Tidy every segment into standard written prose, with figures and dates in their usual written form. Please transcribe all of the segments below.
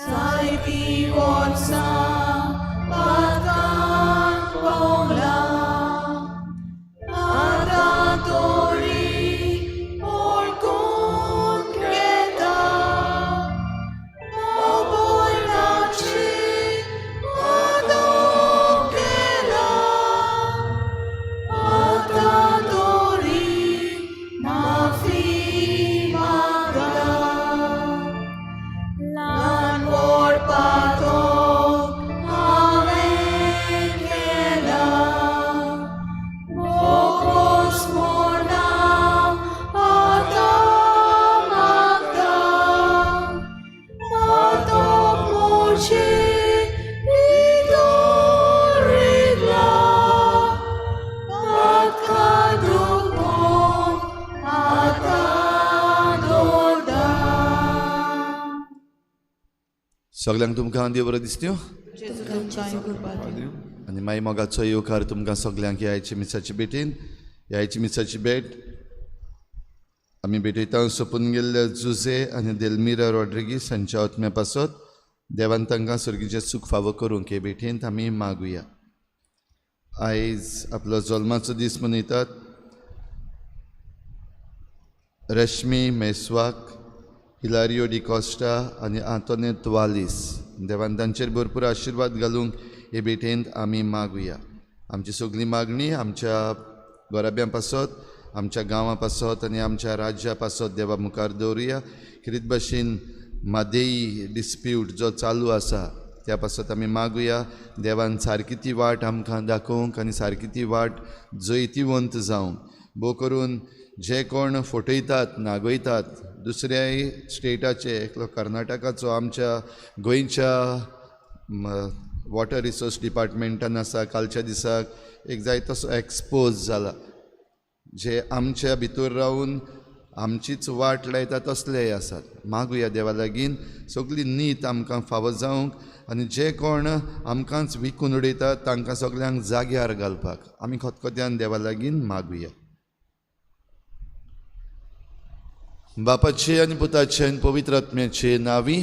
जायतीं वर्सां पातकांत भोंवला, आतां तरी वळखून घेता. मोबोलाची आदर केला, आतां तरी माफी मागता. ल्हान व्हड पातक हांवें केला, भोगोस म्हूण हांव आतां मागता. पातक म्हजें भितर रिगला, पातका दुखोन आतां दवरता. सगल्यांक तुमकां देव बरो दिसत्यो जेजू तुमकां कृपा दिवं. आनी मागीर मोगाचो येवकार तुमकां सगल्यांक ह्या आयच्या मिसाची भेटीन. ह्या आयची मिसाची भेट आमी भेटयता सोंपून गेल्ल्या जुझे आनी देलमिरा रॉड्रिगीस हांच्या आत्म्या पासत. देवान तांकां सर्गीचें सूख फावो करूंक हे भेटेंत आमी मागुया. आयज आपलो जल्माचो दीस मनयतात रश्मी मेस्वाक, हिलारियो डिकॉस्टा आनी आंतोनेत वालीस. देवान तांचेर भरपूर आशिर्वाद घालूंक हे भेटेंत आमी मागुया. आमची सगळी मागणी आमच्या घराब्यां पासत, आमच्या गांवां पासत आनी आमच्या राज्या पासत देवा मुखार दवरुया. खेरीत भाशेन म्हादेई डिस्प्यूट जो चालू आसा त्या पासत आमी मागुया. देवान सारकी ती वाट आमकां दाखोवंक आनी सारकी ती वाट जैतिवंत जावंक, भोव करून जे कोण फटयतात नागयतात दुसऱ्याय स्टेटाचे, एकलो कर्नाटकाचो आमच्या गोंयच्या वॉटर रिसोर्स डिपार्टमेंटान आसा, कालच्या दिसाक एक जाय तसो एक्सपोज जाला. जे आमच्या भितर रावन आमचीच वाट लायता तसलेय आसात. मागुया देवा लागीं सगळी नीत आमकां फावो जावंक आनी जे कोण आमकांच विकून उडयतात तांकां सगल्यांक जाग्यार घालपाक आमी खतखत्यान देवा लागीं मागुया. बापाचे आनी पुताचे आनी पवित्र आत्म्याचे नांवी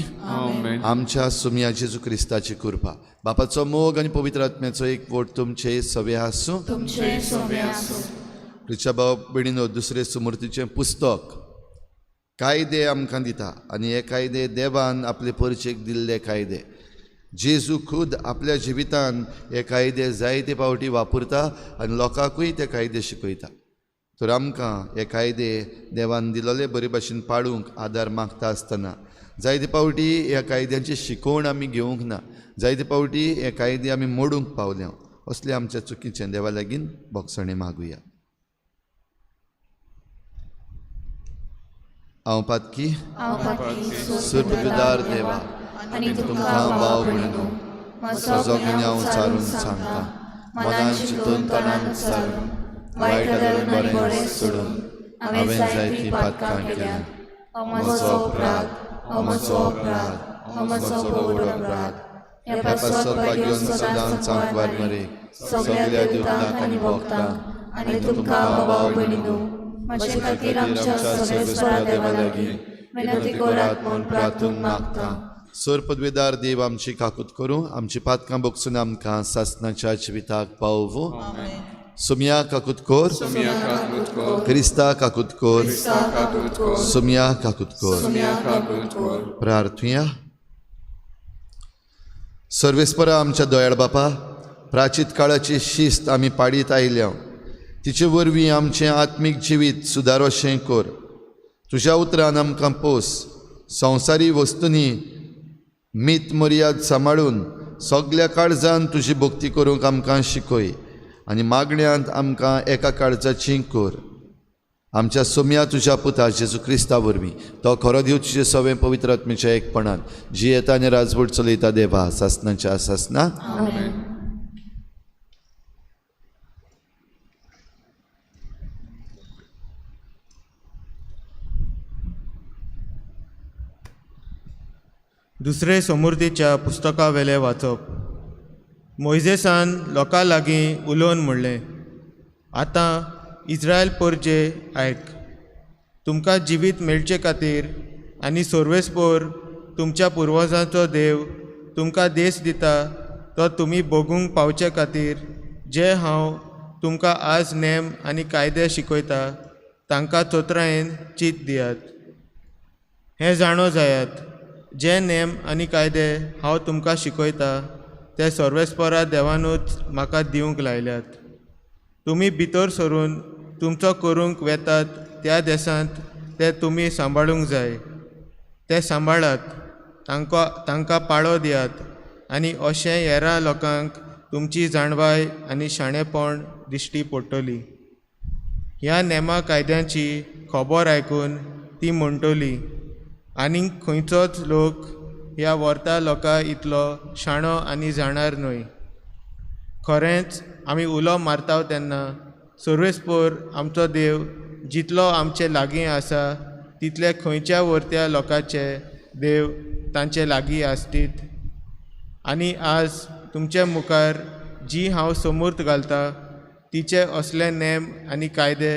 आमच्या सुमया जेजू क्रिस्ताची कृपा, बापाचो मोग आनी पवित्र आत्म्याचो एक वोट तुमचे सवे आसूं. तुमचे सवे आसूं. क्रिस्ता भाव भयणीनो, दुसरे सुमूर्तीचें पुस्तक कायदे आमकां दिता आनी हे कायदे देवान आपले परचेक दिल्ले कायदे. जेजू खुद आपल्या जिवितान हे कायदे जायते फावटी वापरता आनी लोकांकूय ते कायदे शिकयता. तर आमकां हे कायदे देवान दिलोले बरे भाशेन पाळूंक आदार मागता आसतना जायते फावटी ह्या कायद्यांची शिकवण आमी घेवंक ना, जायते फावटी हे कायदे आमी मोडूंक पावल्या. असले आमच्या चुकीचें देवा लागीं भोगसणें मागुया. हांव पातकी सुर्पदार देवा आनी तुमकां भाव भयणीनो म्हजो गुन्यांव चारून सांगता, मनान चिंतून तणान सारून वायट आनी बरें सोडून हांवें जायतीं पातकां केल्यांत. म्हजो अपराध, म्हजो अपराध, म्हजो व्हड अपराध. ह्या पासत भाग्योन सदांच आंकवार मरे सगळ्या दुखदांक आनी भोगतांक आनी तुमकां भाव भयणीनो म्हजे खातीर आमच्या सर्वेस्परा देवा लागीं विनंती करात म्हूण प्रार्थून मागता. सर पदवेदार देव आमची काकूत करूं, आमची पातकां भोगसून आमकां सासनाच्या जिविताक पावोवं. सुमया काकूत कोर, क्रिस्ता काकूत कोर, सुमया काकूत कोर. प्रार्थुया. सर्वेस्परा आमच्या दयाळ बापा, प्राचीत काळाची शिस्त आमी पाडीत आयल्या, तिचे वरवीं आमचें आत्मीक जिवीत सुदारोशें कर. तुज्या उतरान आमकां पोस. संवसारी वस्तूंनी मीत मर्याद सांबाळून सगल्या काळजान तुजी भक्ती करूंक आमकां शिकय आनी मागण्यांत आमकां एका काळजाची कर. आमच्या सोम्या तुज्या पुता जेजू क्रिस्ता वरवीं, तो खरो देव तुजे सवें पवित्र आत्म्याच्या एकपणान जियेता आनी राजवट चलयता देवा सासनाच्या सासना. दुसरे समूर्तीच्या पुस्तकावेलें वाचप. मोयजेसान लोकां लागीं उलोवन म्हणलें, आतां इस्रायल परजे आयक, तुमकां जिवीत मेळचे खातीर आनी सर्वेस्पोर तुमच्या पुर्वजांचो देव तुमकां देश दिता तो तुमी भोगूंक पावचे खातीर जे हांव तुमकां आज नेम आनी कायदे शिकयता तांकां चतुरायेन चीत दियात. हें जाणो जायात, जे नेम आनी कायदे हांव तुमकां शिकयता ते सर्वेस्परा देवानूच म्हाका दिवंक लायल्यात. तुमी भितर सरून तुमचो करूंक वेतात त्या देशांत ते तुमी सांबाळूंक जाय. ते सांबाळात, तांकां पाळो दियात आनी अशें हेरां लोकांक तुमची जाणवाय आनी शाणेपण दिश्टी पडटली. ह्या नेमा कायद्यांची खबर आयकून ती म्हणटली, आनीक खंयचोच लोक ह्या व्हरता लोकां इतलो शाणो आनी जाणार न्हय. खरेंच आमी उलो मारता तेन्ना सर्वेस्पर आमचो देव जितलो आमचे लागीं आसा तितले खंयच्या व्हरत्या लोकांचे देव तांचे लागीं आसतीत. आनी आज तुमचे मुखार जी हांव समूर्त घालता तिचे असले नेम आनी कायदे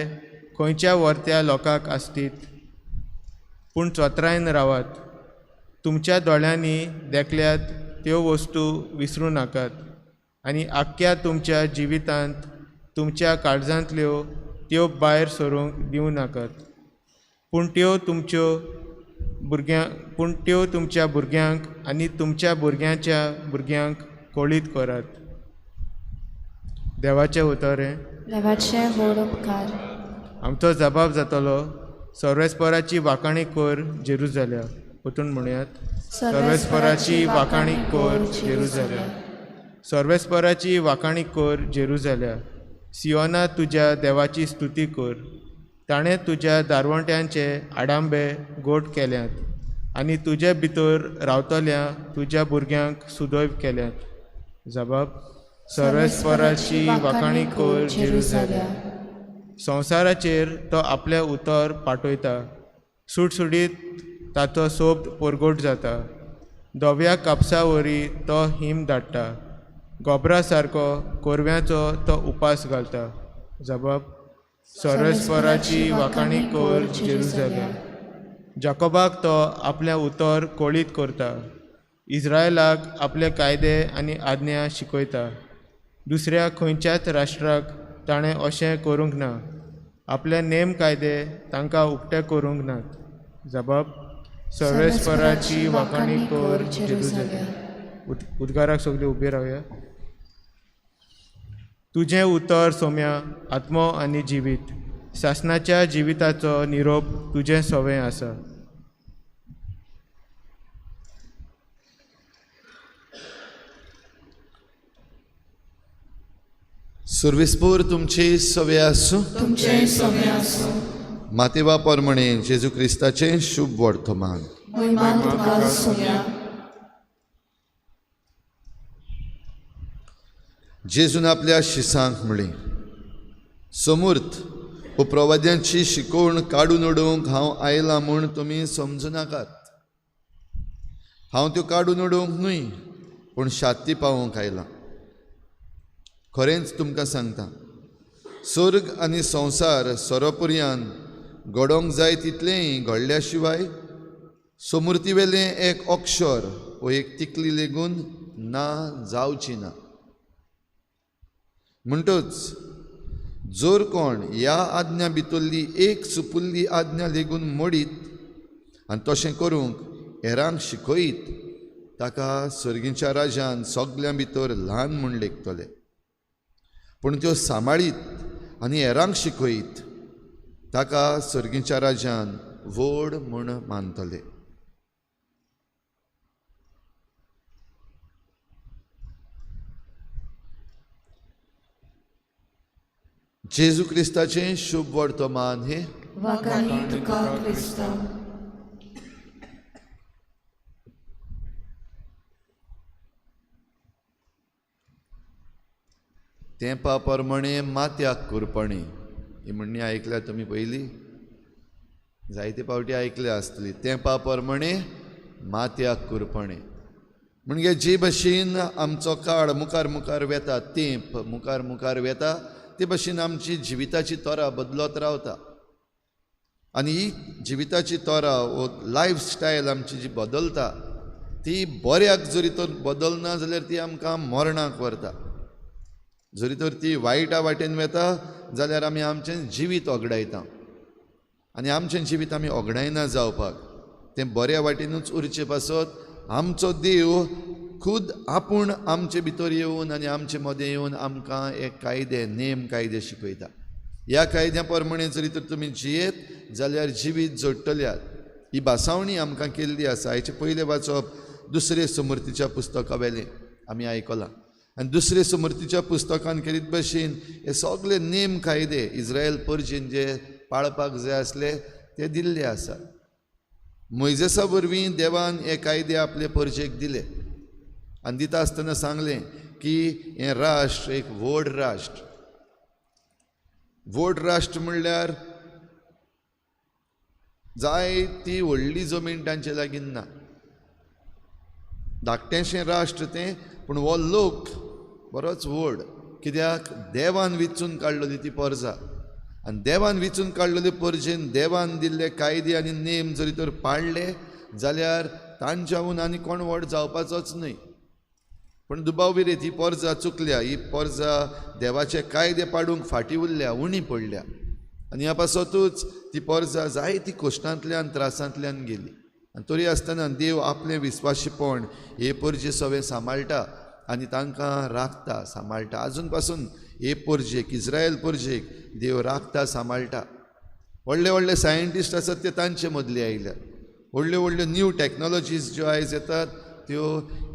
खंयच्या व्हरत्या लोकांक आसतीत. पूण चतुरायेन रावात, तुमच्या दोळ्यांनी देखल्यात त्यो वस्तू विसरूं नाकात आनी आख्ख्या तुमच्या जिवितांत तुमच्या काळजांतल्यो त्यो भायर सरूंक दिवं नाकात. पूण त्यो तुमच्या भुरग्यांक आनी तुमच्या भुरग्यांच्या भुरग्यांक कळीत करात. देवाचें उतर हें. देवाचें व्हड उपकार. आमचो जबाब जातलो, सर्वेस्पराची वाखाणी कर जेरुजाल्या. परतून म्हणयात, सर्वेस्पराची वाखाणी कर जेरुजाल्या. सर्वेस्पराची वाखाणी कर जेरुजाल्या. सियोना तुज्या देवाची स्तुती कर. ताणें तुज्या दारवंट्यांचे आडांबे गोट केल्यात आनी तुजे भितर रावतल्या तुज्या भुरग्यांक सुदैव केल्यात. जबाब, सर्वेस्पराची वाखाणी कर जेरुजाल्या. संवसाराचेर तो आपलें उतर पाठयता, सुटसुटीत ताचो सोब परगट जाता. धव्या कापसा वरी तो हिम धाडटा, गोबरा सारको कोरव्याचो तो उपास घालता. जबाब, सर्वेस्पराची वाखाणी कर जेरुजाल्या. जाकोबाक तो आपलें उतर कळीत करता, इस्रायलाक आपले कायदे आनी आज्ञा शिकयता. दुसऱ्या खंयच्याच राष्ट्राक ताणें अशें करूंक ना, आपले नेम कायदे तांकां उक्ते करूंक नात. जबाब, सर्वेस्पराची वाखाणी कर जेरुजाल्या. उद्गाराक सगळीं उबी रावया. तुजें उतर सोम्या आत्मो आनी जिवीत, सासणाच्या जिविताचो निरोप तुजें सवें आसा. सुर्विस्पूर तुमचे सवे आसूं. तुमचे सवे आसूं. मातेवा परमणे जेजू क्रिस्ताचें शुभ वर्तमान. महिमा तुका सोम्या. जेजून आपल्या शिसांक म्हळें, समूर्त हो प्रवाद्यांची शिकवण काडून उडोवंक हांव आयलां म्हूण तुमी समजू नाकात. हांव त्यो काडून उडोवंक न्हय, पूण शांती पावोवंक आयलां. खरेंच तुमकां सांगता, स्वर्ग आनी संवसार सोरोपुरयान घडोवंक जाय तितलेंय घडल्या शिवाय समूर्तीवेलें एक अक्षर वो एक तिकली लेगून ना जावची ना. म्हणटच जर कोण ह्या आज्ञा भितरली एक सुपुल्ली आज्ञा लेगून मोडीत आनी तशें करूंक हेरांक शिकयत ताका सर्गीच्या राजान सगल्यां भितर ल्हान म्हूण लेखतले. पूण त्यो सांबाळीत आनी हेरांक शिकयत ताका सर्गीच्या राजान व्हड म्हूण मानतले. जेजू क्रिस्ताचें शुभ वर्तमान हें. वाखाणी तुका क्रिस्ता. तेंपा परमणे मात्याक कुरपणी ही म्हणणी आयकल्या तुमी पयलीं, जायते पावटी आयकल्या आसतली. तेंपा परमणे मात्याक कुरपणे म्हणजे जे भशेन आमचो काळ मुखार मुखार वेता, तेंप मुखार मुखार वेता, ते भशेन आमची जिविताची तोरा बदलत रावता. आनी ही जिविताची तोरा वो लायफस्टायल आमची जी बदलता ती बऱ्याक जरी तर बदलना जाल्यार ती आमकां मरणाक व्हरता. जरी तर ती वायटा वाटेन वता जाल्यार आमी आमचें जिवीत ओगडायता आनी आमचें जिवीत आमी ओगडायना जावपाक तें बऱ्या वाटेनूच उरचे पासत आमचो देव खुद आपूण आमचे भितर येवन आनी आमचे मदें येवन आमकां एक कायदे, नेम कायदे शिकयता. ह्या कायद्या प्रमाणे जरी तर तुमी जियेत जाल्यार जिवीत जोडटल्यात. ही भासावणी आमकां केल्ली आसा. हेचें पयलें वाचप दुसरे समूर्तीच्या पुस्तका वेलें आमी आयकलां आनी दुसरे समूर्तीच्या पुस्तकान केरीत भशेन हे सगळे नेम कायदे इस्रायल परजेन जे पाळपाक जाय आसले ते दिल्ले आसात. मोयजेसा वरवीं देवान हे कायदे आपले परजेक दिले आनी दिता आसतना सांगलें की हें राष्ट्र एक व्हड राष्ट्र. व्हड राष्ट्र म्हणल्यार जायती व्हडली जमीन तांचे लागीं ना, धाकटेंशें राष्ट्र तें, पूण हो लोक बरोच व्हड. कित्याक देवान विचून काडलेली ती परजा आनी देवान विचून काडलेली परजेन देवान दिल्ले कायदे आनी नेम जरी तर पाळ्ळे जाल्यार तांच्याहून आनी कोण व्हड जावपाचोच न्हय. पूण दुबाव विरेत ही परजा चुकल्या, ही परजा देवाचे कायदे पाडूंक फाटीं उरल्या, उणी पडल्या आनी ह्या पासतूच ती परजा जायती कश्टांतल्यान त्रासांतल्यान गेली. आनी तरी आसतना देव आपलें विस्वाशीपण हे परजे सगळें सांबाळटा आनी तांकां राखता, सांबाळटा. आजून पासून हे परजेक, इस्रायल परजेक देव राखता, सांबाळटा. व्हडले व्हडले सायंटिस्ट आसात ते तांचे मदले आयल्यात. व्हडल्यो व्हडल्यो न्यू टॅक्नोलॉजीज ज्यो आयज येतात त्यो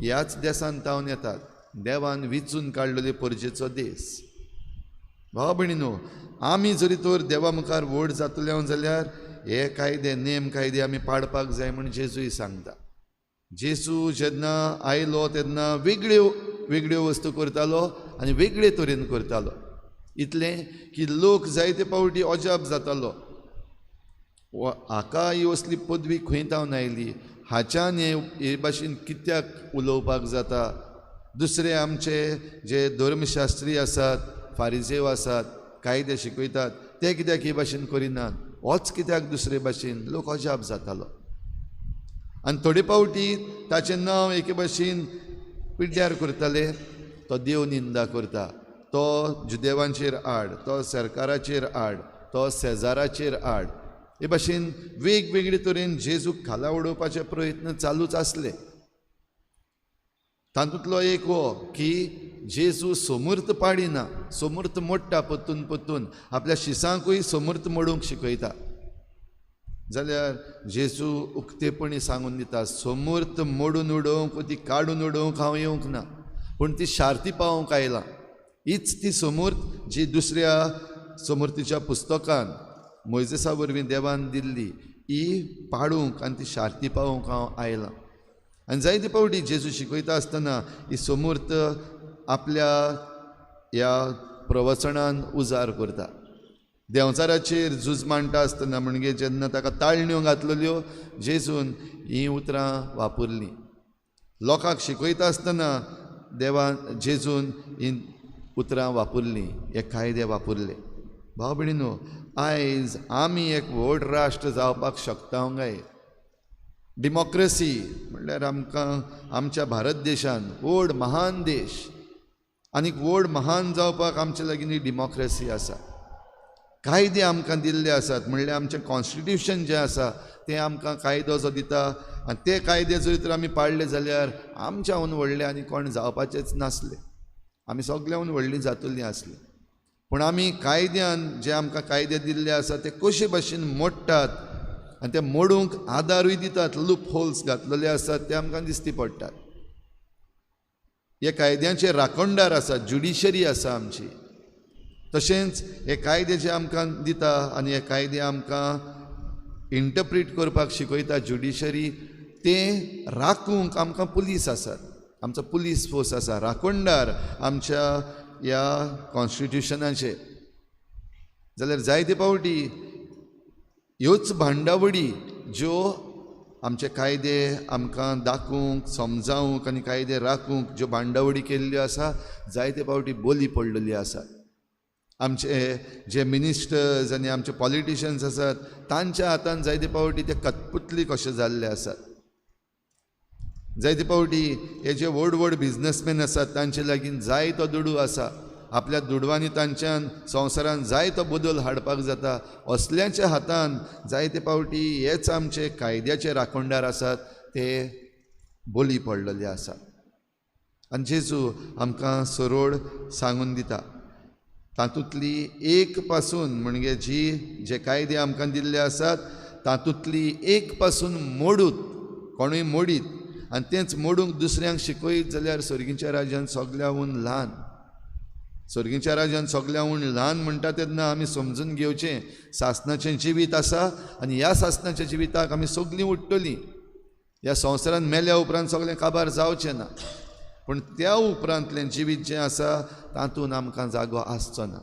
ह्याच देसान तावन येतात. देवान विचून काडलेले परजेचो देश. भाव भयणीनो, आमी जरी तर देवा मुखार व्हड जातले जाल्यार हे कायदे, नेम कायदे आमी पाळपाक जाय म्हूण जेजूय सांगता. जेजू जेन्ना आयलो तेन्ना वेगळ्यो वेगळ्यो वस्तू करतालो आनी वेगळे तरेन करतालो, इतलें की लोक जायते पावटी अजाप जातालो, हाका ही असली पदवी खंय तावन आयली, हाच्यान हे भाशेन कित्याक उलोवपाक जाता. दुसरे आमचे जे धर्मशास्त्री आसात, फारिजेव आसात, कायदे शिकयतात, ते कित्याक हे भाशेन करिनात, होच कित्याक दुसरे भाशेन, लोक अजाप जातालो. आनी थोडे पावटी ताचें नांव एके भाशेन पिड्ड्यार करताले, तो देव निंदा करता, तो जुदेवांचेर आड, तो सरकाराचेर आड, तो शेजाराचेर आड, हे भाशेन वेगवेगळे तरेन जेजूक खाला उडोवपाचे प्रयत्न चालूच आसले. तातूंतलो एक हो की जेजू सोमूर्त पाडिना, सोमूर्त मोडटा, परतून परतून आपल्या शिसांकूय सोमूर्त मोडूंक शिकयता. जाल्यार जेजू उक्तेपणी सांगून दिता, सोमूर्त मोडून उडोवंक, ती काडून उडोवंक हांव येवंक ना, पूण ती शार्ती पावोवंक आयला. हीच ती सोमूर्त जी दुसऱ्या सोमूर्तीच्या पुस्तकान मोयजेसा वरवीं देवान दिल्ली, ही पाडूंक आनी ती शार्ती पावोवंक हांव आयलां. आनी जायते पावटी जेजू शिकयता आसतना ही सोमूर्त आपल्या ह्या प्रवचनान उजार करता. देंवचाराचेर झूज मांडटा आसतना, म्हणजे जेन्ना ताका ताळण्यो घातलेल्यो, जेजून हीं उतरां वापरलीं. लोकांक शिकयता आसतना देवान जेजून हीं उतरां वापरलीं, हे कायदे वापरले. भाव भयणीनो, आयज आमी एक व्हड राष्ट्र जावपाक शकता काय? डेमोक्रेसी म्हणल्यार आमकां आमच्या भारत देशान व्हड महान देश, आनीक व्हड महान जावपाक आमचे लागीं ही डेमोक्रेसी आसा. कायदे आमकां दिल्ले आसात, म्हणल्यार आमचें कॉन्स्टिट्युशन जें आसा तें आमकां कायदो जो दिता आनी ते कायदे जरी तर आमी पाळ्ळे जाल्यार आमच्याहून व्हडले आनी कोण जावपाचेच नासले, आमी सगळ्याहून व्हडलीं जातलीं आसलीं. पूण आमी कायद्यान जे आमकां कायदे दिल्ले आसा ते कशे भाशेन मोडटात आनी ते मोडूंक आदारूय दितात, लूप होल्स घातलेले आसात ते आमकां दिसती पडटात. हे कायद्यांचे राखणदार आसात, ज्युडिशरी आसा आमची. तशेंच हे कायदे जे आमकां दिता आनी हे कायदे आमकां इंटरप्रीट करपाक शिकयता ज्युडिशरी, ते राखूंक आमकां पुलीस आसात, आमचो पुलीस फोर्स आसा, राखणदार आमच्या ह्या कॉन्स्टिट्युशनाचे. जाल्यार जायते पावटी ह्योच भांडावडी ज्यो आमचे कायदे आमकां दाखोवंक, समजावंक आनी कायदे राखूंक ज्यो भांडावडी केल्ल्यो आसा, जायते पावटी बोली पडलेली आसा. आमचे जे मिनिस्टर्स आनी आमचे पॉलिटिशन्स आसात तांच्या हातान जायते पावटी ते कतपुतली कशे जाल्ले आसात. जायते फावटी हे जे व्हड व्हड बिजनसमॅन आसात तांचे लागीं जायतो दुडू आसा, आपल्या दुडवांनी तांच्यान संवसारान जायतो बदल हाडपाक जाता. असल्यांच्या हातान जायते फावटी हेच आमचे कायद्याचे राखणदार आसात ते बली पडलेले आसात. आनी जेजू आमकां सरळ सांगून दिता, तातूंतली एक पासून म्हणजे जी जे कायदे आमकां दिल्ले आसात तातूंतली एक पासून मोडूत, कोणूय मोडीत आनी तेंच मोडूंक दुसऱ्यांक शिकयत जाल्यार सर्गीच्या राज्यान सगल्याहून ल्हान. सर्गीच्या राज्यान सगल्याहून ल्हान म्हणटा तेन्ना आमी समजून घेवचें सासणाचें जिवीत आसा आनी ह्या सासणाच्या जिविताक आमी सगलीं उडटलीं. ह्या संवसारान मेल्या उपरांत सगळें काबार जावचें ना, पूण त्या उपरांतलें जिवीत जें आसा तातूंत आमकां जागो आसचो ना,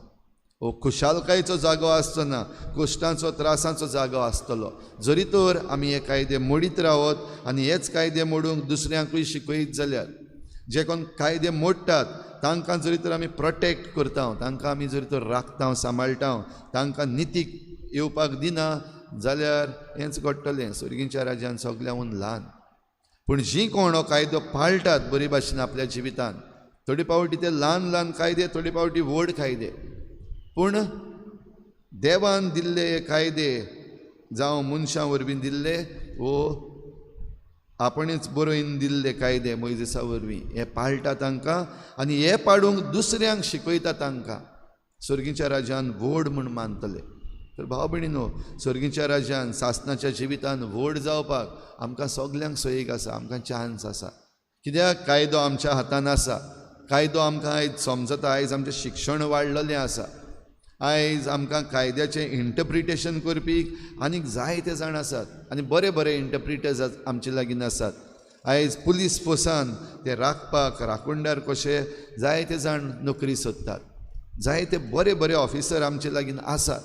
वो खुशालकायेचो जागो आसचो ना, कश्टांचो त्रासांचो जागो आसतलो. जरी तर आमी हे कायदे मोडीत रावत आनी हेच कायदे मोडूंक दुसऱ्यांकूय शिकयत जाल्यार, जे कोण कायदे मोडटात तांकां जरी तर आमी प्रोटेक्ट करता, तांकां आमी जरी तर राखता, सांबाळटा, तांकां नितीक येवपाक दिना जाल्यार हेंच घडटलें. सर्गीच्या राज्यान सगल्याहून ल्हान. पूण जीं कोण हो कायदो पाळटात बरे भाशेन आपल्या जिवितान, थोडे फावटी ते ल्हान ल्हान कायदे, थोडे फावटी व्हड कायदे, पूण देवान दिल्ले हे कायदे जावं मनशां वरवीं दिल्ले वो आपणेच बरोवन दिल्ले कायदे मोयजेसा वरवीं हे पाळटा तांकां आनी हे पाडूंक दुसऱ्यांक शिकयता तांकां सर्गीच्या राज्यान व्हड म्हूण मानतले. तर भाव भयणीनो, सर्गीच्या राज्यान सासणाच्या जिवितान व्हड जावपाक आमकां सगल्यांक सोयीक आसा, आमकां चान्स आसा. कित्याक कायदो आमच्या हातान आसा, कायदो आमकां आयज समजता, आयज आमचें शिक्षण वाडलेलें आसा, आयज आमकां कायद्याचें इंटरप्रिटेशन करपी आनीक जायते जाण आसात आनी बरे बरे इंटरप्रिटर्स आमचे लागीं आसात. आयज पुलीस फोर्सान ते राखपाक राखणदार कशे जायते जाण नोकरी सोदतात, जायते बरे बरे ऑफिसर आमचे लागीं आसात.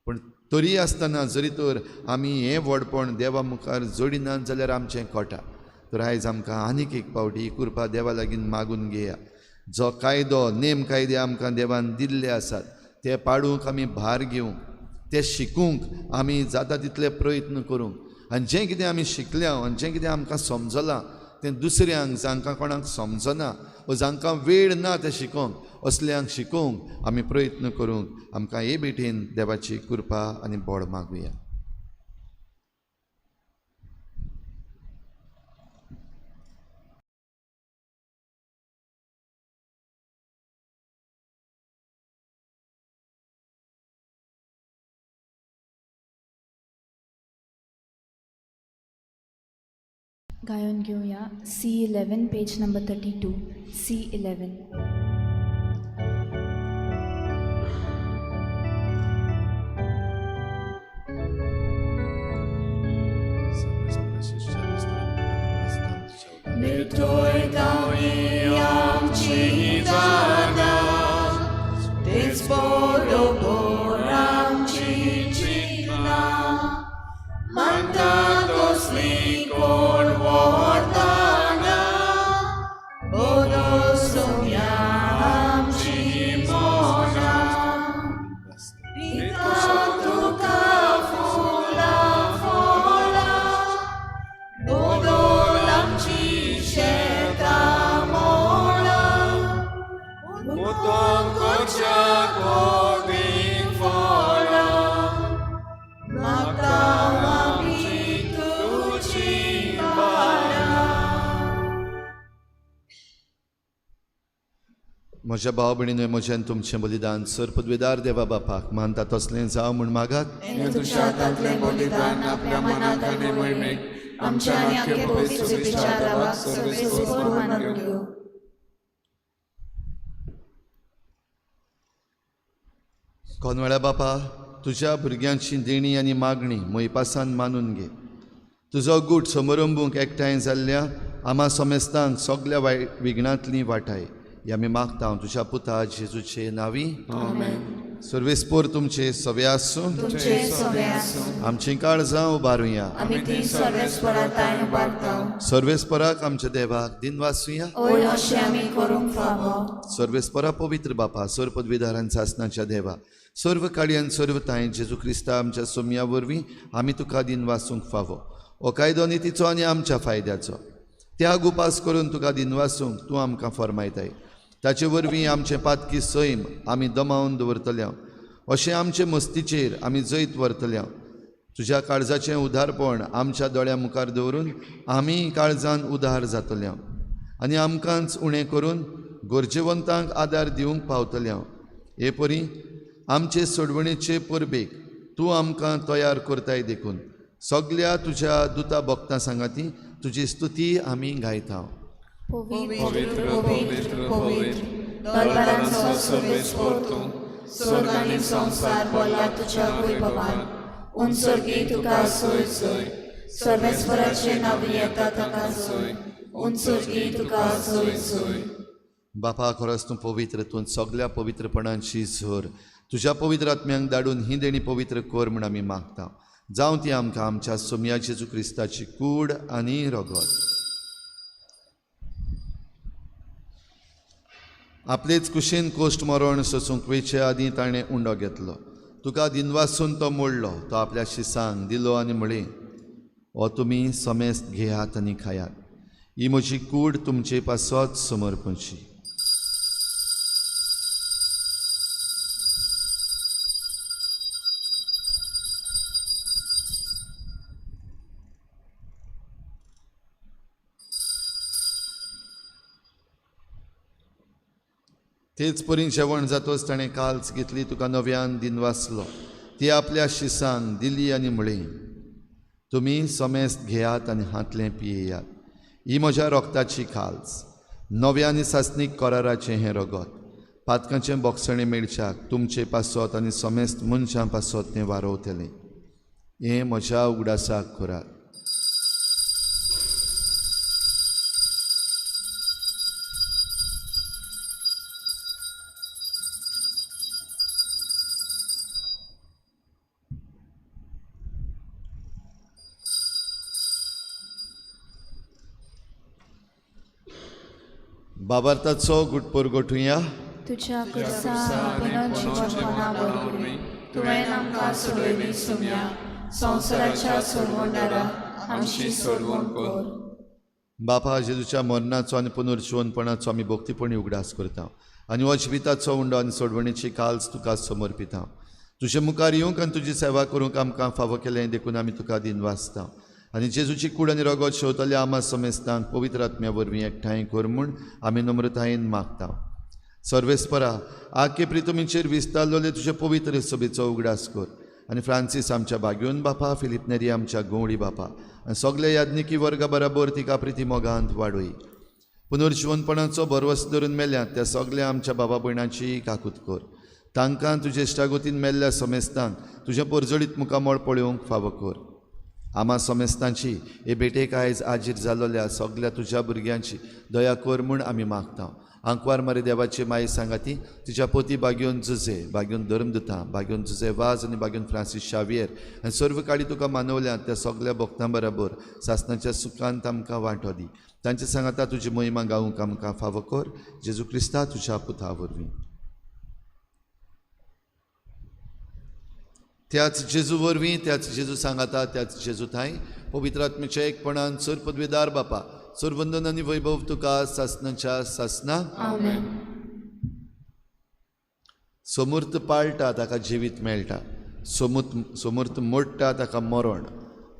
पूण तरी आसतना जरी तर आमी हें व्हडपण देवा मुखार जोडिनात जाल्यार आमचें कोटा. तर आयज आमकां आनीक एक फावटी कृपा देवा लागीं मागून घेया. जो कायदो नेम कायदे आमकां देवान दिल्ले आसात ते पाडूंक आमी भार घेवंक, ते शिकूंक आमी जाता तितले प्रयत्न करूंक आनी जें कितें आमी शिकल्या आनी जें कितें आमकां समजलां तें दुसऱ्यांक जांकां कोणाक समजना वो जांकां वेळ ना तें शिकोवंक, असल्यांक शिकोवंक आमी प्रयत्न करूंक आमकां हे भेटेन देवाची कृपा आनी बोड मागुया. गायन घेवया C11 page number 32 C11. म्हज्या भाव भयणीन म्हजें तुमचें बलिदान सर पदवेदार देवा बापाक मानता तसलें जावं म्हूण मागात. तुमच्या हातांतलें बलिदान आपल्या मनात आनी मोहिमेक आमच्या आनी आख्या पवित्र विचाराक सर्वेस्पर मानून घेवं. कोनवेळा बापा, तुज्या भुरग्यांची देणी आनी मागणी मोयपासान मानून घे. तुजो गूट समरंबूंक एकठांय जाल्ल्या आमा समेस्तांक सगल्या विघ्नांतली वाटाय ही आमी मागता तुज्या पुता जेजूचे नांवी. सर्वेस्पोर तुमचे सवे आसूं. आमचीं काळजां उबारुया. सर्वेस्पराक आमच्या देवाक दिनवासुया. सर्वेस्परा पवित्र बापा, सर्व पदवीधारान सासनाच्या देवा, सर्व काळयान सर्व तांय जेजू क्रिस्ता आमच्या सोमया वरवीं आमी तुका दिनवासूंक फावो. हो कायदो नितीचो आनी आमच्या फायद्याचो. त्याग उपास करून तुका दिनवासूंक तूं आमकां फर्मायताय. ताचे वरवीं आमचें पातकी सैम आमी दमावन दवरतल्या, अशें आमचे मस्तीचेर आमी जैत व्हरतल्या. तुज्या काळजाचें उदारपण आमच्या दोळ्या मुखार दवरून आमी काळजान उदार जातल्या आनी आमकांच उणें करून गरजेवंतांक आदार दिवंक पावतल्या. हे परी आमचे सोडवणेचे परबेक तूं आमकां तयार करताय देखून सगल्या तुज्या दुता भक्तां सांगाती तुजी स्तुती आमी गायता. पवित्र पवित्र पवित्र दरबारांचो सर्वेस्पर तूं, स्वर्ग आनी संवसार भरला तुज्या वैभवान. उंचर्गी तुका सोय सोय, सर्वेस्पराचे नांव येता ताका सोय, उंचर्गी तुका सोय सोय. बापा, खरोच तूं पवित्र, तूं सगल्या पवित्रपणांची झर. तुज्या पवित्र आत्म्यांक धाडून ही देणी पवित्र कर म्हूण आमी मागता. जावं ती आमकां आमच्या सोमया जेजू क्रिस्ताची कूड आनी रगत. आपलेच कुशीन कोश्ट मरण सोसूंक वेचे आदीं ताणें उंडो घेतलो. तुका दिनवासून तो मोडलो, तो आपल्या शिसांक दिलो आनी म्हळें, हो तुमी समेस्त घेयात आनी खायात, ही म्हजी कूड तुमचे पासत समर्पणची. तेच परी जेवण जातोच ताणें काल्स घेतली, तुका नव्यान दिनवासलो, ती आपल्या शिसांक दिली आनी म्हळें, तुमी समेस्त घेयात आनी हांतलें पियेयात, ही म्हज्या रोगताची काल्स, नव्या आनी सासणीक कराराचें हें रगत, पातकांचें बोगसणें मेळच्याक तुमचे पासत आनी समेस्त मनशां पासत तें वारोवतलें. हें म्हज्या उगडासाक करात. बाबार्थाचो गुटपोर गोठुया. तुज्या पुनर्जीवनपणा वरवीं तुवें आमकां सोडयली सुम्या, संवसाराच्या सोडवणदारा आमची सोडवण कर. बापा, जेजूच्या मरणाचो आनी पुनर्जीवनपणाचो आमी भक्तीपणी उगडास करता आनी हो जिविताचो उंडो आनी सोडवणेची काल्स तुका समर्पिता. तुजे मुखार येवंक आनी तुजी सेवा करूंक आमकां फावो केलें देखून आमी तुका दिनवासता आनी जेजूची कूड आनी रगत शेवतल्या आमा समेस्तांक पवित्र आत्म्या वरवीं एकठांय कर म्हूण आमी नम्रतायेन मागता. सर्वेस्परा, आखे प्रितमीचेर विस्तारलेले तुजे पवित्र सभेचो उगडास कर आनी फ्रांसीस आमच्या बाग्योन बापा, फिलीप नेरी आमच्या गवळी बापा आनी सगल्या याज्ञिकी वर्गा बराबर तिका प्रिती मोगांत वाडय. पुनर्जिवनपणाचो भरवस धरून मेल्यात त्या सगल्या आमच्या बाबा भयणाची काकूत कर. तांकां तुजे इश्टागतीन मेल्ल्या समेस्तांक तुजें परजळीत मुखामळ पळोवंक फावो कर. आमा समेस्तांची हे भेटेक आयज आजीर जालोल्या सगल्या तुज्या भुरग्यांची दया कर म्हूण आमी मागता. आंकवार मारी देवाची माई सांगाती तिच्या पोती बागयोन जुजे, बागयोन धर्मदुतां, बागयोन जुजे वाज आनी बागयोन फ्रांसीस शावियर आनी सर्व काळी तुका मानवल्यात त्या सगल्या भक्तां बराबर सासणाच्या सुखांत आमकां वांटो दी. तांचे सांगाता तुजी महिमा गावंक आमकां फावो कर. जेजू क्रिस्ता तुज्या पुता वरवीं. त्याच जेजू वरवीं, त्याच जेजू सांगाता, त्याच जेजू थांय पवित्र आत्म्याच्या एकपणान सर पदवेदार बापा, सर वंदन आनी वैभव तुका सासनाच्या सासना. आमेन. समूर्त पाळटा ताका जिवीत मेळटा, समूर्त मोडटा ताका मरण.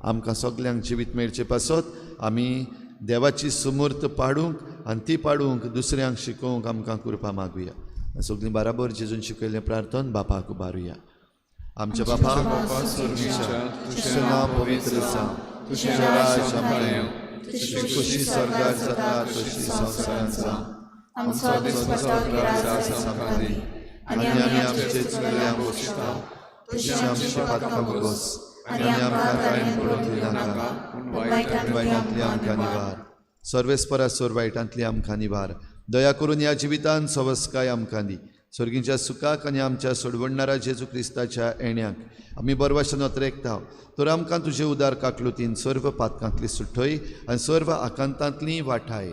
आमकां सगल्यांक जिवीत मेळचे पासत आमी देवाची समूर्त पाडूंक आनी ती पाडूंक दुसऱ्यांक शिकोवंक आमकां कृपा मागुया. सगळीं बराबर जेजून शिकयल्लें प्रार्थन बापाक उबारुया. आमच्या बापा तुजें नांव पवित्र जावं, तुजें राज्य आमकां येवं, तुजी खोशी स्वर्गार जाता तशी संवसारांत जावं. आमचो दिसपट्टो ग्रास आमकां दी आनी आमी आमचे चुकल्यांक बक्षिता तशी आमची पातकां भोगोस आनी आमकां कांय पडून दिनाका, वायटांतली आमकां निवार. सर्वेस्परा सोर वायटांतली आमकां निवार. दया करून ह्या जिवितान सवस्काय आमकां दी. स्वर्गीच्या सुखाक आनी आमच्या सोडवणणारा जेजू क्रिस्ताच्या येण्याक आमी बरवाशन अत्रेकता. तर आमकां तुजे उदार काकलुतीन सर्व पातकांतली सुठय आनी सर्व आकांतांतली वाठाय.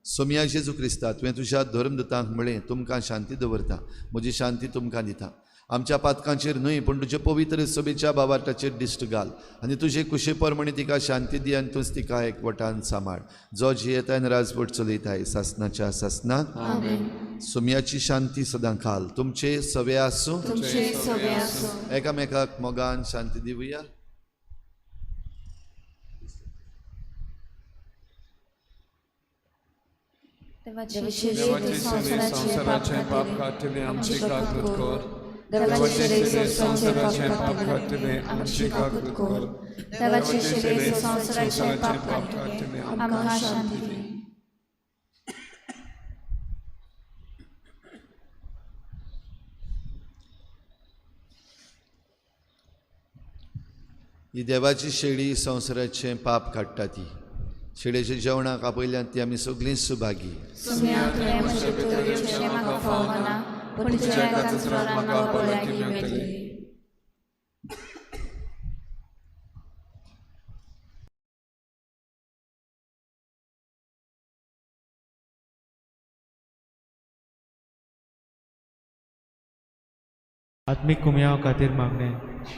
सोमया जेजू क्रिस्ता, तुवें तुज्या धर्मदुतांक म्हळें, तुमकां शांती दवरता, म्हजी शांती तुमकां दिता. आमच्या पातकांचेर न्हय पूण तुजे पवित्र सभेच्या बाबाटाचेर दिश्ट घाल आनी तुजे कुशे प्रमाणे तिका शांती दी आनी तूंच तिका एकवटान सांबाळ, जो जियेताय आनी राजवट चलयताय सासनाच्या सासनाक. सुम्याची शांती सदां खाल तुमचे सवे आसूं. तुमचे सवे आसूं. एकामेकाक मोगान शांती दिवया. देवाचे शिरे संवसाराचे पाप काडटले आमची काकूत कर. देवाचे शिरे संवसाराचे पाप काडटले आमची काकूत कर. देवाचे शिरे संवसाराचे पाप काडटले आमकां शांती दी. ही देवाची शेळी संवसाराचें पाप काडटा ती शेळयेच्या जेवणाक आपयल्यान ती आमी सगळीं सुभागी. सुम्या तुवें म्हजे भितर येवचें म्हाका फावना, पूण तुज्या एका उतरान म्हाका भलायकी मेळटली. आत्मीक कुमयाव खातीर मागणें.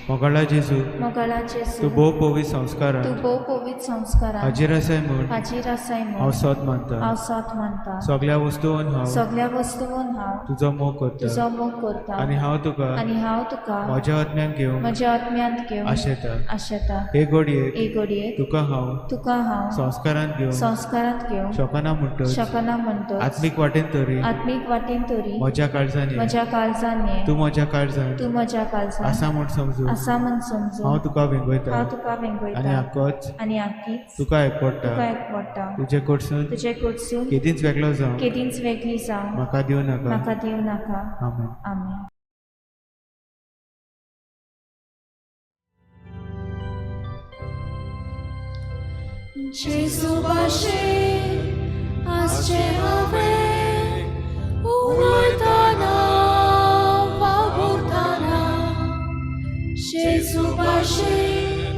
मोगाळा जेजू, मोगाळा जेजू, तूं भोव पवित्र तूं संस्कारान भोव पवित्र संस्कारान हाजीर आसाय म्हूण हाजीर आसाय हांव म्हूण सोद मानता. हांव सोद मानता. सगळ्या वस्तून हांव सगळ्या वस्तून हांव तुजो मोग करता तुजो मोग करता आनी हांव तुका आनी हांव तुका म्हज्या आत्म्यान घेवंक म्हज्या आत्म्यांत घेवन आशेता. आशेता. हे घडयेक हे घडयेक तुका हांव तुका हांव संस्कारान घेवंक संस्कारांत घेवंक शकना म्हणटच शकना म्हणटच आत्मीक वाटेन तरी आत्मीक वाटेन तरी म्हज्या काळजान ये. म्हज्या काळजान ये. तूं म्हज्या काळजान तूं म्हज्या काळजान आसा म्हूण समजून आसा म्हूण समजून हांव तुका वेंगयता हांव तुका आनी वेंगयता आकोच आनी आकीच तुका एकवटा. तुका एकवटा. तुजे कडसून तुजे कडसून केदींच वेगळो जावं केदींच वेगळी जावं म्हाका दिवं नाका. म्हाका दिवं नाका. आमेन. आमेन. जेजू भाशेन आसचें हांवें उलयतना वावुरतना, जेजू भाशेन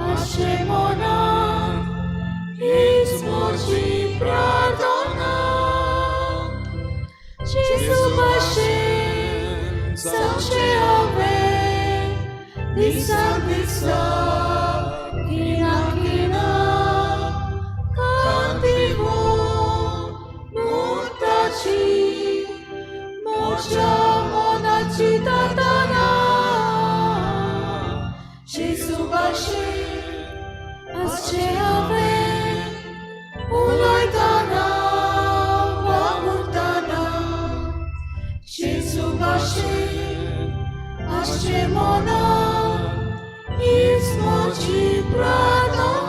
आसचें मनांत हीच म्हजी प्रार्थना. जेजू भाशेन जावचें हांवें दिसा दिसा खिणा खिणा म्हज्या मनाची ताताना. जेजू भाशेन आसचें हांवें उलयतना वावुरतना, जेजू भाशेन आसचें मनांत हीच म्हजी प्रार्थना.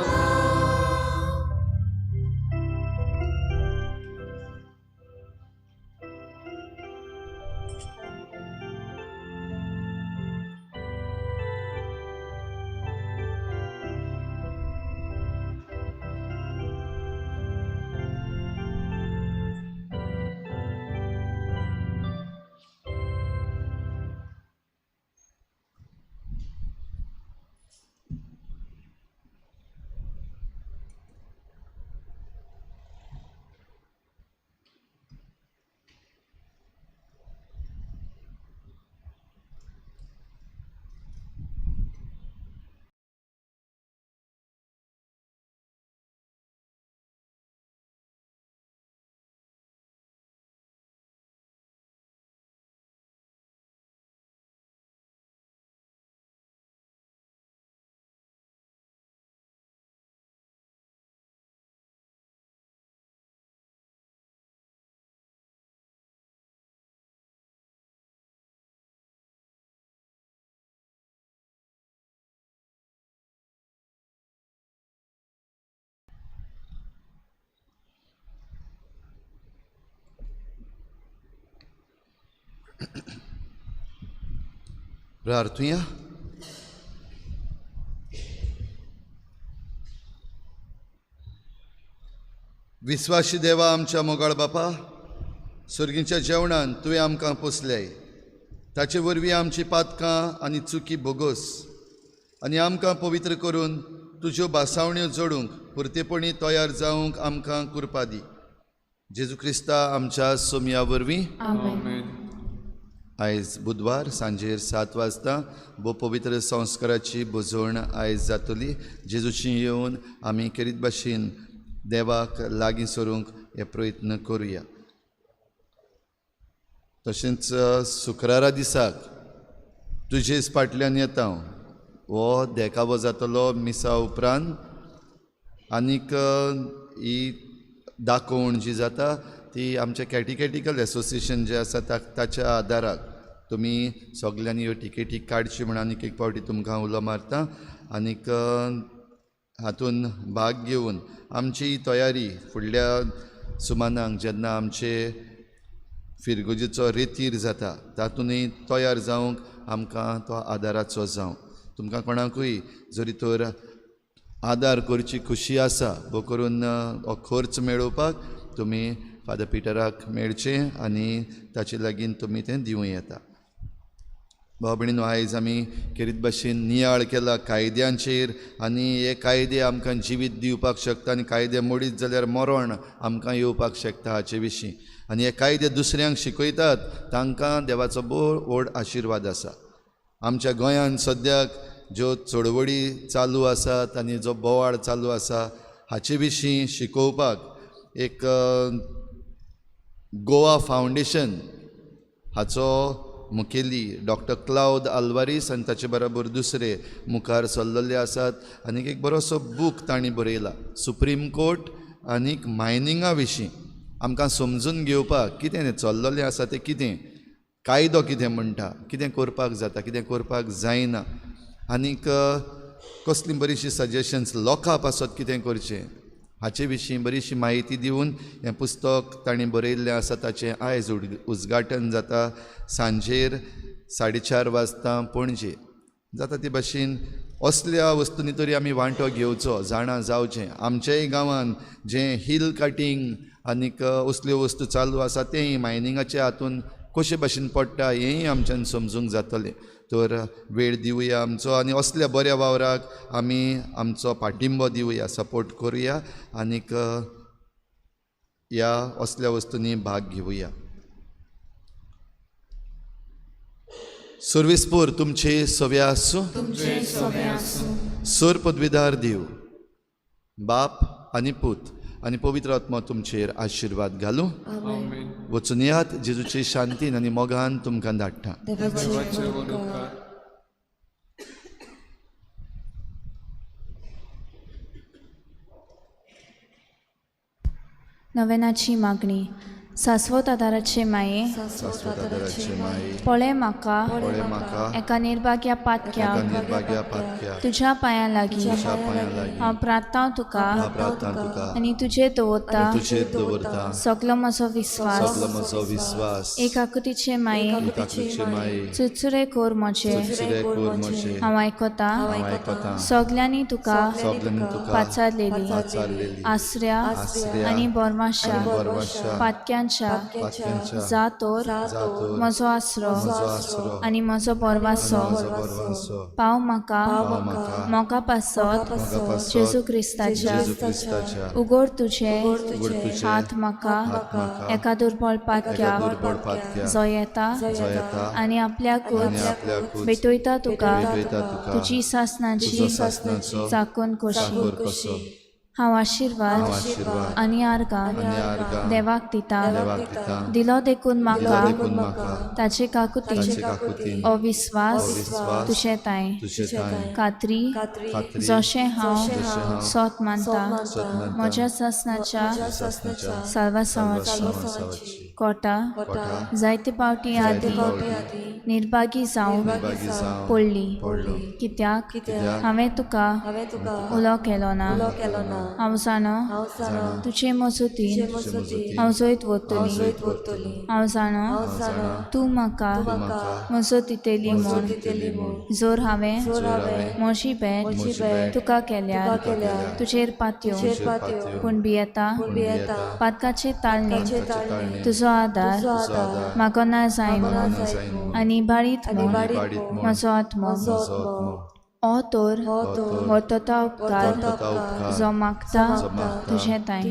प्रार्थुया. विस्वाशी देवा आमच्या मोगाळ बापा, सर्गीच्या जेवणान तुवें आमकां पोसल्याय, ताचे वरवीं आमची पातकां आनी चुकी भोगोस आनी आमकां पवित्र करून तुज्यो भासावण्यो जोडूंक पुरतेपणी तयार जावंक आमकां कृपा दी. जेजू क्रिस्ता आमच्या सोमया वरवीं. आमेन. आयज बुधवार सांजेर 7 वाजता भोव पवित्र संस्काराची बुजवण आयज जातली. जेजूची येवन आमी केरीत भाशेन देवाक लागीं सरूंक हे प्रयत्न करुया. तशेंच शुक्रारा दिसाक तुजेच फाटल्यान येता हो देखावो जातलो मिसा उपरांत. आनीक ही दाखोवण जी जाता ती आमच्या कॅटिकॅटिकल एसोसिएशन जें आसा ताच्या आदाराक तुमी सगल्यांनी ह्यो टिकेटी काडची म्हूण आनीक एक फावटी तुमकां उलो मारता. आनीक हातून भाग घेवन आमची तयारी फुडल्या सुमानाक जेन्ना आमचे फिरगुजेचो रेतीर जाता तातूंतय तयार जावंक आमकां तो आदाराचो जावं. तुमकां कोणाकूय जरी तर आदार करची खुशी आसा भो करून हो खर्च मेळोवपाक तुमी फादर पिटराक मेळचें आनी ताचे लागीं तुमी तें दिवं येता. भाव भयणीनो, आयज आमी केरीत भाशेन नियाळ केला कायद्यांचेर आनी हे कायदे आमकां जिवीत दिवपाक शकता आनी कायदे मोडीत जाल्यार मरण आमकां येवपाक शकता हाचे विशीं. आनी हे कायदे दुसऱ्यांक शिकयतात तांकां देवाचो भोव व्हड आशिर्वाद आसा. आमच्या गोंयांत सद्याक ज्यो चळवळी चालू आसात आनी जो बोवाळ चालू आसा हाचे विशीं शिकोवपाक एक गोवा फावंडेशन हाचो मुखेली डॉक्टर क्लावद आल्वारीस आनी ताचे बरोबर दुसरे मुखार सरलेले आसात. आनीक एक बरोसो बूक तांणी बरयला सुप्रीम कोर्ट आनीक मायनिंगा विशीं आमकां समजून घेवपाक कितें चल्लेलें आसा तें कितें, कायदो कितें म्हणटा, कितें करपाक जाता, कितें करपाक जायना आनीक कसलीं बरीशीं सजेशन्स लोकां पासत कितें करचें हाचे विशीं बरीशी म्हायती दिवन हें पुस्तक तांणी बरयल्लें आसा. ताचें आयज उद्घाटन जाता सांजेर 4:30 वाजता पणजे जाता. ते भाशेन असल्या वस्तूंनी तरी आमी वांटो घेवचो, जाणा जावचें. आमच्याय गांवांत जें हिल कटींग आनीक असल्यो वस्तू चालू आसा तेंय मायनिंगाच्या हातून कशे भाशेन पडटा हेंय आमच्यान समजूंक जातलें. तर वेळ दिवया आमचो आनी असल्या बऱ्या वावराक आमी आमचो पाठिंबो दिवया, सपोर्ट करुया आनीक ह्या असल्या वस्तूंनी भाग घेवया. सर्वेस्पोर तुमचे सवे आसूं. सर पदवीदार देव बाप आनी पूत आनी पवित्र आत्मा तुमचेर आशिर्वाद घालूं. वचून येयात जेजूचे शांतीन आनी मोगान तुमकां धाडटा. नवेनाची मागणी. सास्वत आदाराचे माये, पळय म्हाका एका निर्भाग्या पातक्या तुज्या पांयां लागीं हांव प्रार्थना तुका आनी तुजेर दवरता सगलो म्हजो विस्वास. एक आकृतीचे माये, चुरचुरे कोर म्हजे हांव आयकता सगल्यांनी तुका पाचारलेली आसऱ्या आनी बोरमाशा पातक्यांच्या जा तर म्हजो आसरो आनी म्हजो बोरवासो पाव म्हाका मोगा पासत जेजू क्रिस्ताच्या. उगड तुजे हात म्हाका एका दुर्बळ पातक्याक जो येता आनी आपल्याकूच भेटयता तुका तुजी सासनाची चाकून कशी. हांव आशिर्वाद आनी आर्गां देवाक दिता दिलो देखून म्हाका ताचे काकुतीन हो विस्वास तुजे ताय खात्री जशें हांव सोत मानता म्हज्या सासनाच्या साल्वासांवाची कोटा जायते पावटी आदी निर्भागी जावन पडली कित्याक हांवें तुका उलो केलो ना. हांव जाणो तुजे मजतीन हांव जैत वतली. हांव जाणो तूं म्हाका मजत दितली म्हूण. जर हांवें म्हजी भेट तुका केल्यार तुजेर पातयो पूण भियेता पातकाचे ताळणे तुजो आदार म्हाका ना जाय म्हूण आनी बाळीत म्हूण म्हजो आत्मो. ओ तर वर्तता उपकार जो मागता तुजें ताय.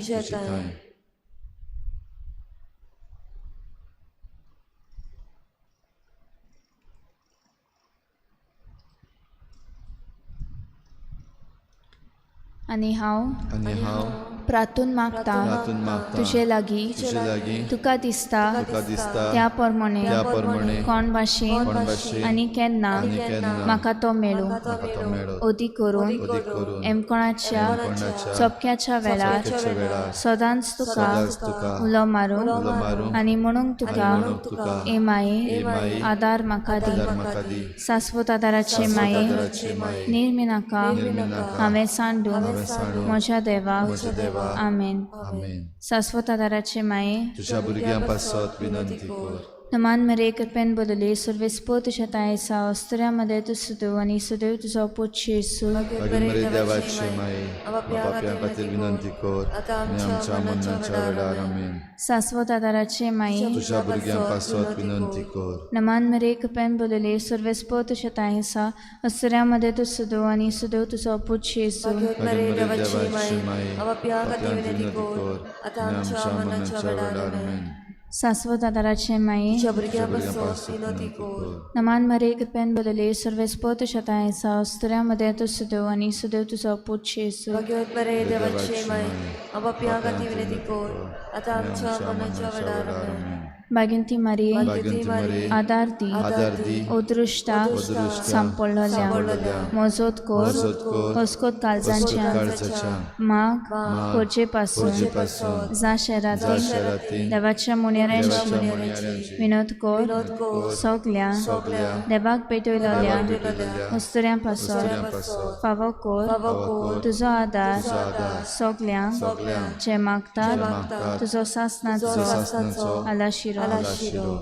आनी हांव आनी हांव प्रातून मागता प्रार्थून मागता तुजे लागीं तुजे लागीं तुका दिसता तुका दिसता त्या प्रमाणे त्या प्रमाणे कोण भाशेन कोण भाशेन आनी केन्ना आनी केन्ना म्हाका तो मेळूं म्हाका तो मेळो अदीक करून अदीक करून एमकोणाच्या कोणाच्या सोपक्याच्या वेळार चुकीच्या वेळार सदांच तुका सदांच तुका उलो मारूंक उलो मारूंक आनी म्हणूंक तुका आनी म्हणूंक तुका ए माये ए माये, आदार म्हाका दी आदार म्हाका दी सास्वत आदाराचे माये आदाराचे माये निर्मिनाका निर्मिनाका हांवें सांडून हांवें सांडून म्हज्या देवाक म्हज्या देवा आमेन आमेन. सास्वत आदाराचे माये तुझ्या भुरग्यां पासत विनंती कर. नमान मरे कृपेन बोलले सर्वेस्पो तुझ्या तायसा अस्तुऱ्यामध्ये तूं सुदेव आनी सुदेव तुजो पूत जेजू. मागीर मरे देवाची माये पापयां खातीर विनंती कर आनी आमच्या मरणाच्या वेळार आमेन. सास्वत आदाराचे माये तुझ्या भुरग्यां पासत विनंती कर. नमान मरे कृपेन बोलले सर्वेस्पो तुझ्या तायसा अस्तुऱ्यामध्ये तूं सुदेव आनी सुदेव तुजो पूत जेजू. मागीर मरे देवाची माये पापयां खातीर विनंती कर आनी आमच्या मरणाच्या वेळार आमेन. सास्वत आदाराचे माये तुझ्या भुरग्यां भुरग्यां पासत पासत विनंती विनंती कर. कर. नमान मरे कृपेन बोलले सर्वेस्पो तुझ्या तायसा अस्तुऱ्यामध्ये तूं सुदेव आनी सुदेव तुजो पूत जेजू. भाग्यवत मरे देवाची माये पापयां खातीर विनंती कर आतां आमच्या मरणाच्या वेळार आमेन. बागिंती मारये भाग्यवंती मरे आदार दी आदार दी अदृश्टा अदृश्टा सांपडलेल्या सांपडलेल्या मजत कर मजत कर हसकोत काळजांच्या काळजाच्या माग पोरचे पासून पोरचे पासून जा जा शहरातील शहरातील देवाच्या मुनेरांची देवाच्या मुनियाऱ्यांची विनोद कर सगल्या सगल्या देवाक पेटयलेल्या देवाक भेटयलेल्या अस्तुऱ्यां पासून अस्तुऱ्यां पासत फावो कर फावो कर तुजो आदार तुजो आदार सगल्यांक सगल्यांक जे मागतात जे मागतात तुजो सासनाचो तुजो सासनाचो आलाशिरो आलाशिरो.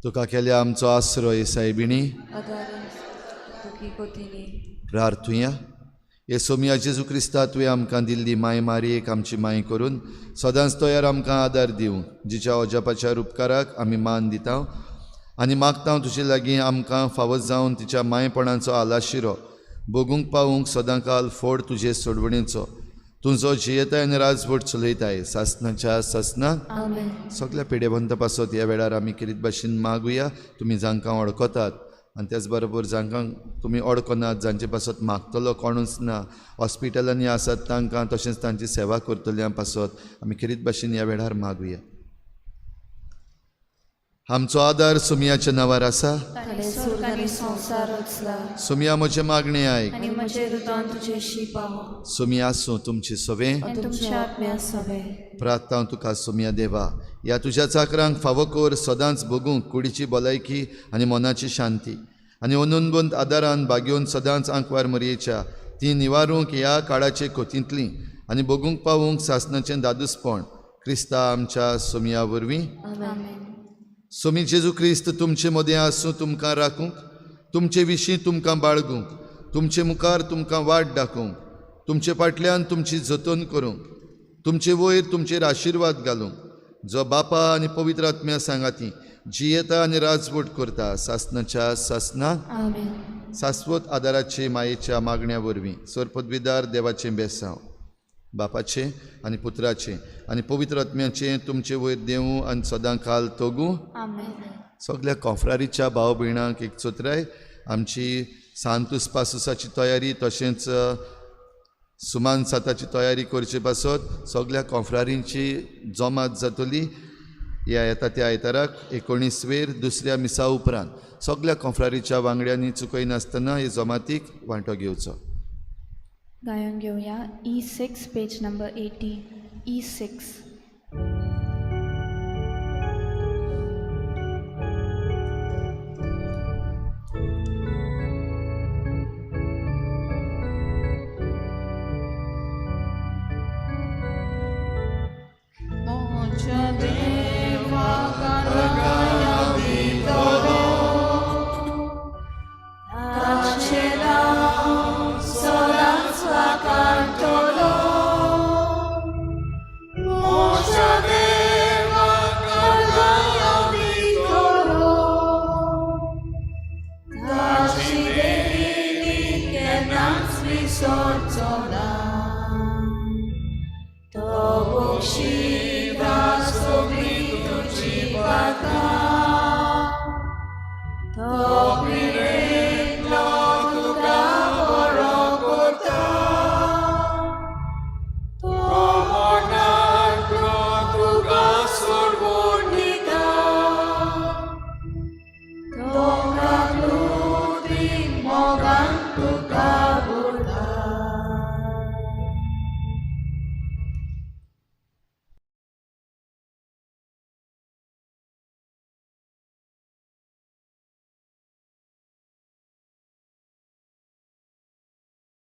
तुका केल्या आमचो आसरो सायबिणी आदार तुकी कोतिनी. प्रार्थुया. हे सोमिया जेजू क्रिस्ता तुवें आमकां दिल्ली माय मारयेक आमची माय करून सदांच तयार आमकां आदार दिवंक जिच्या अजापाच्या उपकाराक आमी मान दिता आनी मागता तुजे लागीं आमकां फावो जावन तिच्या मायपणाचो आलाशिरो भोगूंक पावूंक सदांकाल फोड तुजे सोडवणेचो. तुजो जियेताय आनी राजवट चलयताय सासनाच्या सासनाक. आमेन. सगळ्या पिडेवंत पासत ह्या वेळार आमी किरीत भाशेन मागुया. तुमी जांकां वळखतात आनी त्याच बरोबर जांकां तुमी वळखनात जांचे पासत मागतलो कोणूच ना हॉस्पिटलांनी आसात तांकां तशेंच तांची सेवा करतल्या पासत आमी खेरीत भाशेन ह्या वेळार मागुया. आमचो आदार सुमियाच्या नांवार आसा. ताणें स्वर्ग आनी संवसार रचला सुमिया म्हजें मागणें आयक आनी म्हजें रुदान तुजेशी पाव सुमिया आसूं तुमची सवें आनी तुमच्या आत्म्या सवें. प्रार्थना तुका सुमिया देवा ह्या तुज्या चाकरांक फावो कर सदांच भोगूंक कुडीची भलायकी आनी मनाची शांती आनी अनुनबंद आदारान बागेवन सदांच आंकवार मरयेच्या ती निवारूंक ह्या काळाचे कोतींतली आनी भोगूंक पावूंक सासनाचें दादूसपण क्रिस्ता आमच्या सुमिया वरवीं. आमेन. सोमी जेजू क्रिस्त तुमचे मदें आसूं तुमकां राखूंक तुमचे विशीं तुमकां बाळगूंक तुमचे मुखार तुमकां वाट दाखोवंक तुमचे फाटल्यान तुमची जतन करूंक तुमचे वयर तुमचेर आशिर्वाद घालूंक जो बापा आनी पवित्र आत्म्या सांगाती जियेता आनी राजवट करता सासनाच्या सासनाक. आमेन. सास्वत आदाराचे मायेच्या मागण्या वरवीं सरपदविदार देवाचें बेसांव बापाचें आनी पुत्राचें आनी पवित्र आत्म्याचें तुमचे वयर देवूं आनी सदां काल तोगूं. आमेन. सगल्या कोंफ्रारीच्या भाव भयणांक एक चोत्राय आमची सांतूस पासुसाची तयारी तशेंच सुमान साताची तयारी करचे पासत सगल्या कोंफ्रारींची जमात जातली ह्या येता त्या आयताराक 19 वेर दुसऱ्या मिसा उपरांत सगल्या कोंफ्रारीच्या वांगड्यांनी चुकयनासतना हे जमातीक वांटो घेवचो. गायन घेवया E6 page number 80 E6. म्हज्या देवा गाया दितलो ताचें नांव सदांच वाखाणटलो. म्हज्या देवा गाया दितलो ताची देणी केन्नाच विसरचो ना. तो बक्षी